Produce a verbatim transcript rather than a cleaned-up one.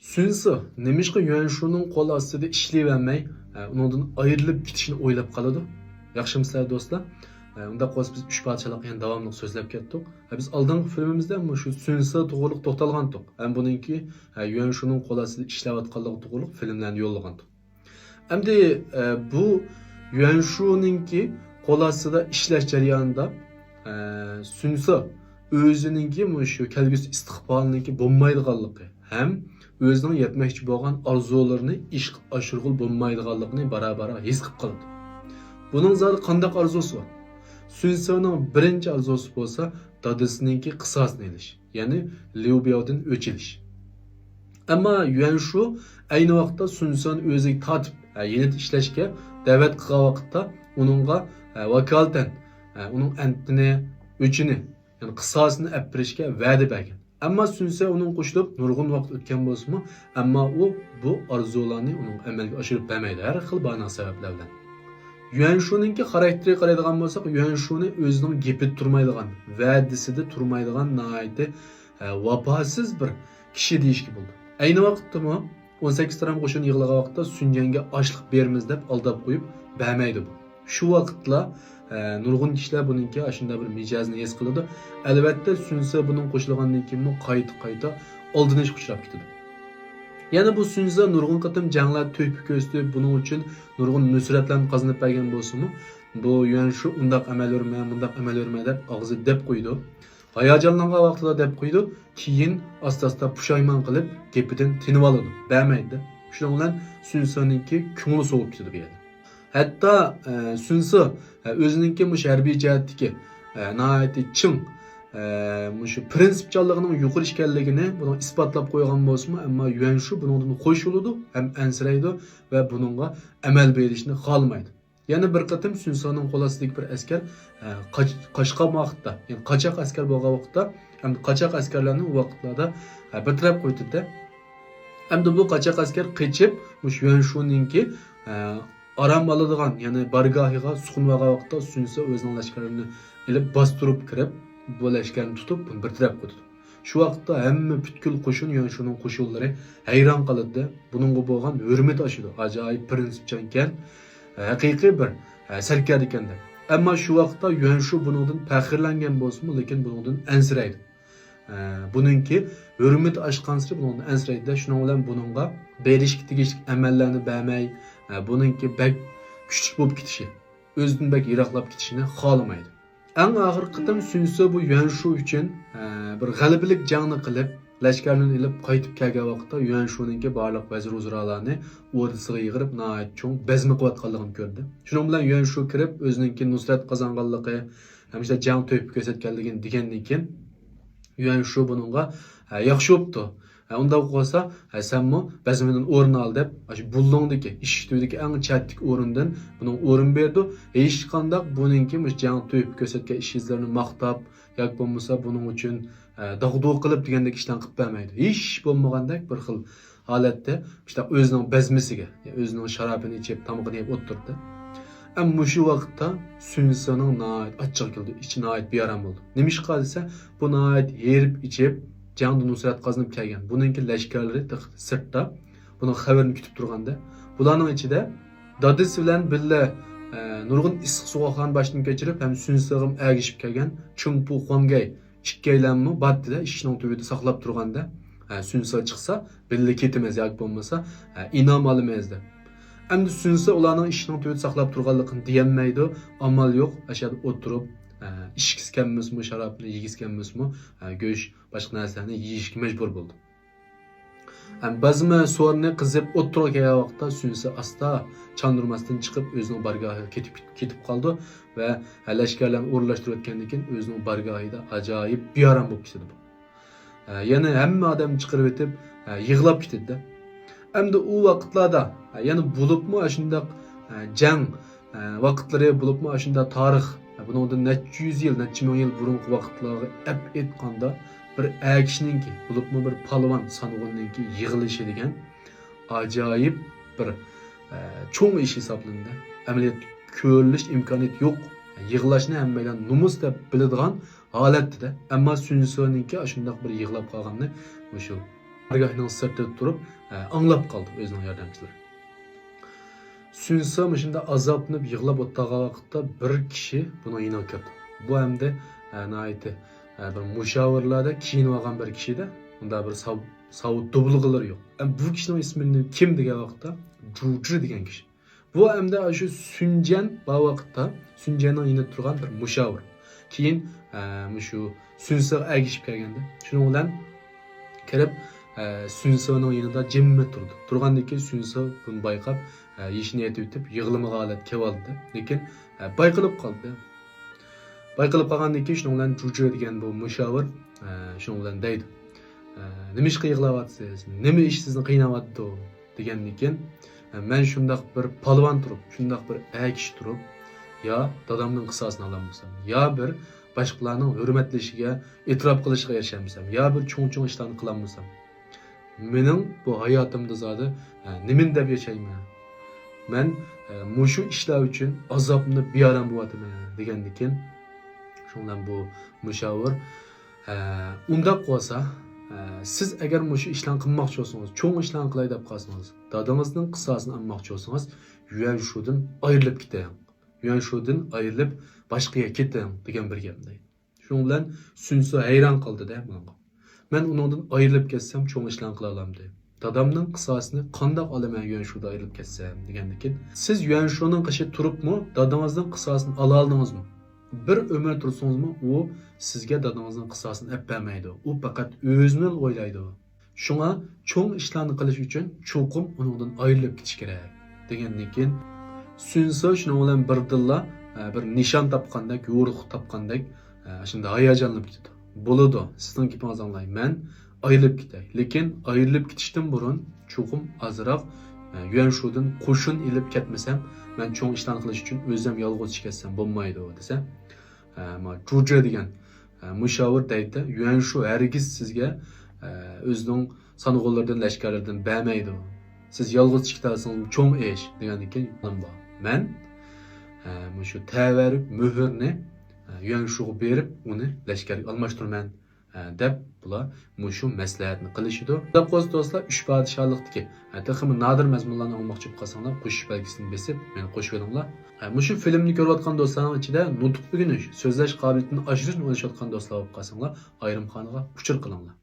سۈنسى نېمىشقا يۈەنشۇنىڭ قول ئاستىدا ئىشلىيەلمەي، ئە، ئۇنىڭدىن ئايرىلىپ كېتىشنى ئويلاپ قالىدۇ؟ ياخشىمۇسىلەر دوستلار؟ ئە، ئۇنداق بولسا بىز ئۈچ پادىشاھلىققا يەنە داۋاملىق سۆزلەپ كەتتۇق. ئە، بىز ئالدىنقى فىلىمىمىزدە مۇشۇ سۈنسى توغرىلىق توختالغانتۇق. ھەم بۇنىڭكى، ئە، يۈەنشۇنىڭ قول ئاستىدا ئىشلەۋاتقانلىقى توغرىلىق فىلىملەرنى يوللىغانتۇق. ئەمدى، ئە، بۇ يۈەنشۇنىڭكى قول ئاستىدا ئىشلەش جەريانىدا، ئە، سۈنسى ئۆزىنىڭكى مۇشۇ كەلگۈسى ئىستىقبالىنىڭكى بولمايدىغانلىقى ھەم ئۆزىنىڭ يەتمەكچى بولغان ئارزۇلىرىنى ئىشقا ئاشۇرغىلى بولمايدىغانلىقىنى بارا-بارا ھېس قىلىپ قالىدۇ. بۇنىڭ زادى قانداق ئارزۇسى بار؟ سۈنسىنىڭ بىرىنچى ئارزۇسى بولسا دادىسىنىڭكى قىساسىنى ئېلىش، يەنى ليۇ بياۋدىن ئۆچ ئېلىش. ئەمما يۈەنشۇ ئەينى ۋاقىتتا سۈنسىنى ئۆزىگە تارتىپ، ھە، يېنىدا ئىشلەشكە دەۋەت قىلغان ۋاقىتتا ئۇنىڭغا، ھە، ۋاكالىتەن، ھە، ئۇنىڭ ئەنتىنى، ئۆچىنى، يەنى قىساسىنى ئەپ بېرىشكە ۋەدە بەرگەن. ئەمما سۈنسى ئۇنىڭغا قوشۇلۇپ نۇرغۇن ۋاقىت ئۆتكەن بولسىمۇ، ئەمما ئۇ بۇ ئارزۇلارنى ئۇنىڭغا ئەمەلگە ئاشۇرۇپ بەرمەيدۇ، ھەر خىل باھانە سەۋەبلەر بىلەن. يۈەنشۇنىڭكى خاراكتېرىگە قارايدىغان بولساق، يۈەنشۇنى ئۆزىنىڭ گېپىدە تۇرمايدىغان، ۋەدىسىدە تۇرمايدىغان ناھايىتى، ئە، ۋاپاسىز بىر كىشى دېيىشكە بولىدۇ. ئەينى ۋاقىتتىمۇ ئون سەككىز تارام قوشۇن يىغلىغان ۋاقىتتا سۈنجەنگە ئاشلىق بېرىمىز دەپ ئالداپ قويۇپ بەرمەيدۇ بۇ. شۇ ۋاقىتلا، ئە، نۇرغۇن كىشىلەر بۇنىڭكى ئاشۇنداق بىر مىجەزىنى ھېس قىلىدۇ. ئەلۋەتتە، سۈنسى بۇنىڭغا قوشۇلغاندىن كېيىنمۇ قايتا-قايتا ئالدىنىشقا ئۇچراپ كېتىدۇ. يەنە بۇ سۈنسى نۇرغۇن قېتىم جەڭلەر تۆھپە كۆرسىتىپ، بۇنىڭ ئۈچۈن نۇرغۇن نۇسرەتلەرنى قازىنىپ بەرگەن بولسىمۇ، بۇ يۈەنشۇ ئۇنداق ئەمەل بەرمە، مۇنداق ئەمەل بەرمە دەپ ئاغزىدا دەپ قويىدۇ. ھاياجانلانغان ۋاقتىدا دەپ قويىدۇ، كېيىن ئاستا-ئاستا پۇشايمان قىلىپ، گېپىدىن تىنىۋالىدۇ، بەرمەيدۇ. شۇنىڭ بىلەن سۈنسىنىڭكى كۆڭلى سوۋۇپ كېتىدۇ بۇ يەردە. ھەتتا، ئە، سۈنسى، ئە، ئۆزىنىڭكى مۇشۇ ھەربىي جەھەتتىكى، ئە، ناھايىتى چىڭ، ئە، مۇشۇ پىرىنسىپچانلىقىنىڭ يۇقىرى ئىكەنلىكىنى بۇنىڭ ئىسپاتلاپ قويغان بولسىمۇ، ئەمما يۈەنشۇ بۇنىڭدىن خوش بولىدۇ ھەم ئەنسىرەيدۇ ۋە بۇنىڭغا ئەمەل بېرىشنى خالىمايدۇ. يەنە بىر قېتىم سۈنسىنىڭ قول ئاستىدىكى بىر ئەسكەر، ئە، قاچ-، قاچقان ۋاقىتتا، يەنى قاچاق ئەسكەر بولغان ۋاقىتتا، ئەمدى قاچاق ئەسكەرلەرنى ئۇ ۋاقىتلاردا، ئە، بىر تەرەپ قويۇۋېتىدۇ. ئەمدى بۇ قاچاق ئەسكەر قېچىپ، مۇشۇ يۈەنشۇنىڭكى، ئە، ئارام ئالىدىغان، يەنى بارگاھىغا سۇقۇنۇۋالغان ۋاقىتتا سۈنسى ئۆزىنىڭ لەشكىرىنى ئېلىپ باستۇرۇپ كىرىپ، بۇ لەشكەرنى تۇتۇپ، بۇنى بىر تەرەپ قىلىدۇ. شۇ ۋاقىتتا ھەممە پۈتكۈل قوشۇن، يۈەنشۇنىڭ قوشۇنلىرى ھەيران قالىدۇ. بۇنىڭغا بولغان ھۆرمىتى ئاشىدۇ. ئاجايىپ پىرىنسىپچانكەن، ھەقىقىي بىر، ھە، سەركەردىكەن دەپ. ئەمما شۇ ۋاقىتتا يۈەنشۇ بۇنىڭدىن پەخىرلەنگەن بولسىمۇ، لېكىن بۇنىڭدىن ئەنسىرەيدۇ. ھە، بۇنىڭكى ھۆرمىتى ئاشقانسېرى بۇنىڭدىن ئەنسىرەيدۇ. شۇنىڭ بىلەن بۇنىڭغا بېرىشكە تېگىشلىك ئەمەللەرنى بەرمەي، ھە، بۇنىڭكى بەك كۈچلۈك بولۇپ كېتىشى، ئۆزىدىن بەك يىراقلاپ كېتىشىنى خالىمايدۇ. ئەڭ ئاخىرقى قېتىم سۈنسى بۇ يۈەنشۇ ئۈچۈن، ئە، بىر غەلىبىلىك جەڭنى قىلىپ، لەشكەرلىرىنى ئېلىپ قايتىپ كەلگەن ۋاقىتتا يۈەنشۇنىڭكى بارلىق ۋەزىر-ۋۇزرالارنى ئوردىسىغا يىغىرىپ، ناھايىتى چوڭ بەزمە قىلىۋاتقانلىقىنى كۆردى. شۇنىڭ بىلەن يۈەنشۇ كىرىپ، ئۆزىنىڭكى نۇسرەت قازانغانلىقى، ھەمىشە جەڭ تۆھپە كۆرسەتكەنلىكىنى دېگەندىن كېيىن، يۈەنشۇ بۇنىڭغا، ھە، ياخشى بوپتۇ. ھە، ئۇنداق بولسا، ھە، سەنمۇ بەزمىدىن ئورۇن ئال دەپ، ئاشۇ بۇلۇڭدىكى، ئىشىك تۈۋىدىكى ئەڭ چەتتىكى ئورۇندىن بۇنىڭغا ئورۇن بېرىدۇ. ھېچقانداق بۇنىڭكى مۇشۇ جەڭ تۆھپە كۆرسەتكەن ئىش-ئىزلىرىنى ماختاپ ياكى بولمىسا بۇنىڭ ئۈچۈن، ئە، داغدۇغا قىلىپ دېگەندەك ئىشلارنى قىلىپ بەرمەيدۇ. ھېچ بولمىغاندەك بىر خىل ھالەتتە مۇشۇنداق ئۆزىنىڭ بەزمىسىگە، يەنى ئۆزىنىڭ شارابىنى ئىچىپ، تامىقىنى يەپ ئولتۇردى. ئەمما مۇشۇ ۋاقىتتا سۈنسىنىڭ ناھايىتى ئاچچىقى كەلدى، ئىچى ناھايىتى بىئارام بولدى. نېمىشقا دېسە، بۇ ناھايىتى ھېرىپ ئىچىپ، جەڭدە نۇسرەت قازىنىپ كەلگەن. بۇنىڭكى لەشكەرلىرى تېخى سىرتتا، بۇنىڭ خەۋىرىنى كۈتۈپ تۇرغاندا، بۇلارنىڭ ئىچىدە دادىسى بىلەن بىللە، ئە، نۇرغۇن ئىسسىق سوغۇقلارنى باشتىن كەچۈرۈپ ھەم سۈنسىغىمۇ ئەگىشىپ كەلگەن چىڭپۇ خۇاڭگەي ئىككىيلەنمۇ باتتىدە ئىشىكنىڭ تۈۋىدە ساقلاپ تۇرغاندا، ھە، سۈنسا چىقسا، بىللە كېتىمىز ياكى بولمىسا، ھە، ئىنئام ئالىمىز دەپ. ئەمدى سۈنسا ئۇلارنىڭ ئىشىكنىڭ تۈۋىدە ساقلاپ تۇرغانلىقىنى دېيەلمەيدۇ، ئامال يوق، ئاشۇ يەردە ئولتۇرۇپ، ھە، ئىچكۈسى كەلمىسىمۇ شارابنى، يېگۈسى كەلمىسىمۇ، ھە، گۆش، باشقا نەرسىلەرنى يېيىشكە مەجبۇر بولدى. ھەم بەزمە سورۇنى قىزىپ ئولتۇرغان ۋاقىتتا سۈنسى ئاستا چاندۇرماستىن چىقىپ ئۆزىنىڭ بارگاھىغا كېتىپ، كېتىپ قالىدۇ ۋە لەشكەرلەرنى ئورۇنلاشتۇرۇۋەتكەندىن كېيىن ئۆزىنىڭ بارگاھىدا ئاجايىپ بىئارام بولۇپ كېتىدۇ. ئە، يەنە ھەممە ئادەمنى چىقىرىۋېتىپ، ئە، يىغلاپ كېتىدۇ. ئەمدى ئۇ ۋاقىتلاردا، ئە، يەنە بولۇپمۇ ئاشۇنداق، ئە، جەڭ، ئە، ۋاقىتلىرى، بولۇپمۇ ئاشۇنداق تارىخ، ئە، بۇنىڭدىن نەچچە يۈز يىل، نەچچە مىڭ يىل بۇرۇنقى ۋاقىتلارغا ئەپ ئېيتقاندا، بىر ئەر كىشىنىڭكى، بولۇپمۇ بىر پالۋان سانغۇننىڭكى يىغلىشى دېگەن ئاجايىپ بىر، ئە، چوڭ ئىش ھېسابلىنىدۇ. ئەمەلىيەتتە كۆرۈلۈش ئىمكانىيىتى يوق. يىغلاشنى ھەممەيلەن نومۇس دەپ بىلىدىغان ھالەتتە. ئەمما سۈنسىنىڭكى ئاشۇنداق بىر يىغلاپ قالغىنىنى مۇشۇ دەرگاھنىڭ سىرتىدا تۇرۇپ، ئە، ئاڭلاپ قالدى ئۆزىنىڭ ياردەمچىلىرى. سۈنسا مۇشۇنداق ئازابلىنىپ يىغلاپ ئولتۇرغان ۋاقىتتا بىر كىشى بۇنىڭ يېنىغا كىردى. بۇ ئەمدى، ئە، ناھايىتى، ئە، بىر مۇشاۋىرلاردا كىيىنىۋالغان بىر كىشىدە، ئۇنداق بىر ساۋ-، ساۋۇت دۇبلىغىلىرى يوق. ئە، بۇ كىشىنىڭ ئىسمى كىم دېگەن ۋاقىتتا، جۇجى دېگەن كىشى. بۇ ئەمدى شۇ سۈنجەن بار ۋاقىتتا، سۈنجەننىڭ يېنىدا تۇرغان بىر مۇشاۋىر. كېيىن، ئە، مۇشۇ سۈنسىغا ئەگىشىپ كەلگەندە، شۇنىڭ بىلەن كىرىپ، ئە، سۈنسىنىڭ يېنىدا جىممىدە تۇردى. تۇرغاندىن كېيىن سۈنسى بۇنى بايقاپ، ئە، يېشىنى ئېتىۋېتىپ، يىغلىمىغان ھالەتكە كېلىۋالدى. لېكىن، ئە، بايقىلىپ قالدى. بايقىلىپ قالغاندىن كېيىن شۇنىڭ بىلەن جۇجې دېگەن بۇ مۇشاۋىر، ئە، شۇنىڭ بىلەن دەيدۇ، ئە، نېمىشقا يىغلاۋاتىسىز؟ نېمە ئىش سىزنى قىيناۋاتىدۇ؟ دېگەندىن كېيىن، ئە، مەن شۇنداق بىر پالۋان تۇرۇپ، شۇنداق بىر ئەر كىشى تۇرۇپ، يا دادامنىڭ قىساسىنى ئالالمىسام، يا بىر باشقىلارنىڭ ھۆرمەتلىشىگە، ئېتىراپ قىلىشىغا ئېرىشەلمىسەم، يا بىر چوڭ-چوڭ ئىشلارنى قىلالمىسام، مېنىڭ بۇ ھاياتىمدا زادى، ئە، نېمىنى دەپ ياشايمەن؟ مەن، ئە، مۇشۇ ئىشلار ئۈچۈن ئازابلىنىپ بىئارام بولۇۋاتىمەن، دېگەندىكىن، شۇنىڭ بىلەن بۇ مۇشاۋىر، ئە، ئۇنداق بولسا، ئە، سىز ئەگەر مۇشۇ ئىشلارنى قىلماقچى بولسىڭىز، چوڭ ئىشلارنى قىلاي دەپ قالسىڭىز، دادىڭىزنىڭ قىساسىنى ئالماقچى بولسىڭىز، يۈەنشۇدىن ئايرىلىپ كېتىڭ. يۈەنشۇدىن ئايرىلىپ باشقا يەرگە كېتىڭ، دېگەن بىر گەپ دەيدۇ. شۇنىڭ بىلەن سۈنسى ھەيران قالدى-دە بۇنىڭغا. مەن ئۇنىڭدىن ئايرىلىپ كەتسەم، چوڭ ئىشلارنى قىلالامدىم. دادامنىڭ قىساسىنى قانداق ئالىمەن يۈەنشۇدا ئايرىلىپ كەتسەم، دېگەندىكىن، سىز يۈەنشۇنىڭ قېشىدا تۇرۇپمۇ دادىڭىزنىڭ قىساسىنى ئالالىدىڭىزمۇ؟ بىر ئۆمۈر تۇرسىڭىزمۇ، ئۇ سىزگە دادىڭىزنىڭ قىساسىنى ئەپ بەرمەيدۇ. ئۇ پەقەت ئۆزىنىلا ئويلايدۇ. شۇڭا چوڭ ئىشلارنى قىلىش ئۈچۈن چوقۇم ئۇنىڭدىن ئايرىلىپ كېتىش كېرەك، دېگەندىن كېيىن، سۈنسى شۇنىڭ بىلەن بىردىنلا، ئە، بىر نىشان تاپقاندەك، يورۇق تاپقاندەك، ئە، شۇنداق ھاياجانلىنىپ كېتىدۇ. بولىدۇ، سىزنىڭ گېپىڭىزنى ئاڭلاي، مەن ئايرىلىپ كېتەي. لېكىن ئايرىلىپ كېتىشتىن بۇرۇن چوقۇم ئازراق، ئە، يۈەنشۇدىن قوشۇن ئېلىپ كەتمىسەم، مەن چوڭ ئىشلارنى قىلىش ئۈچۈن ئۆزۈم يالغۇزچە كەتسەم بولمايدۇ، دېسە، ئە، ما جۇجې دېگەن، ئە، مۇشاۋىر دەيدۇ، يۈەنشۇ ھەرگىز سىزگە، ئە، ئۆزىنىڭ سانغۇنلىرىدىن، لەشكەرلىرىدىن بەرمەيدۇ. سىز يالغۇز چىقىپ كېتەلىسىڭىز چوڭ ئىش، دېگەندىن كېيىن، ئالىم بار. مەن، ئە، مۇشۇ تەۋەررۈك مۆھۈرنى، ئە، يۈەنشۇغا بېرىپ، ئۇنى لەشكەرگە ئالماشتۇرىمەن، ئە، دەپ بۇلار مۇشۇ مەسلىھەتنى قىلىشىدۇ. شۇنداق بولسا دوستلار، ئۈچ پادىشاھلىقتىكى، ئە، تېخىمۇ نادىر مەزمۇنلارنى ئاڭلىماقچى بولۇپ قالساڭلار، قوشۇش بەلگىسىنى بېسىپ، مېنى قوشۇۋېلىڭلار. ئە، مۇشۇ فىلىمنى كۆرۈۋاتقان دوستلارنىڭ ئىچىدە نۇتۇق ئۆگىنىش، سۆزلەش قابىلىيىتىنى ئاشۇرۇشنى ئويلىشىۋاتقان دوستلار بولۇپ قالساڭلار، ئايرىم خانىغا ئۇچۇر قىلىڭلار.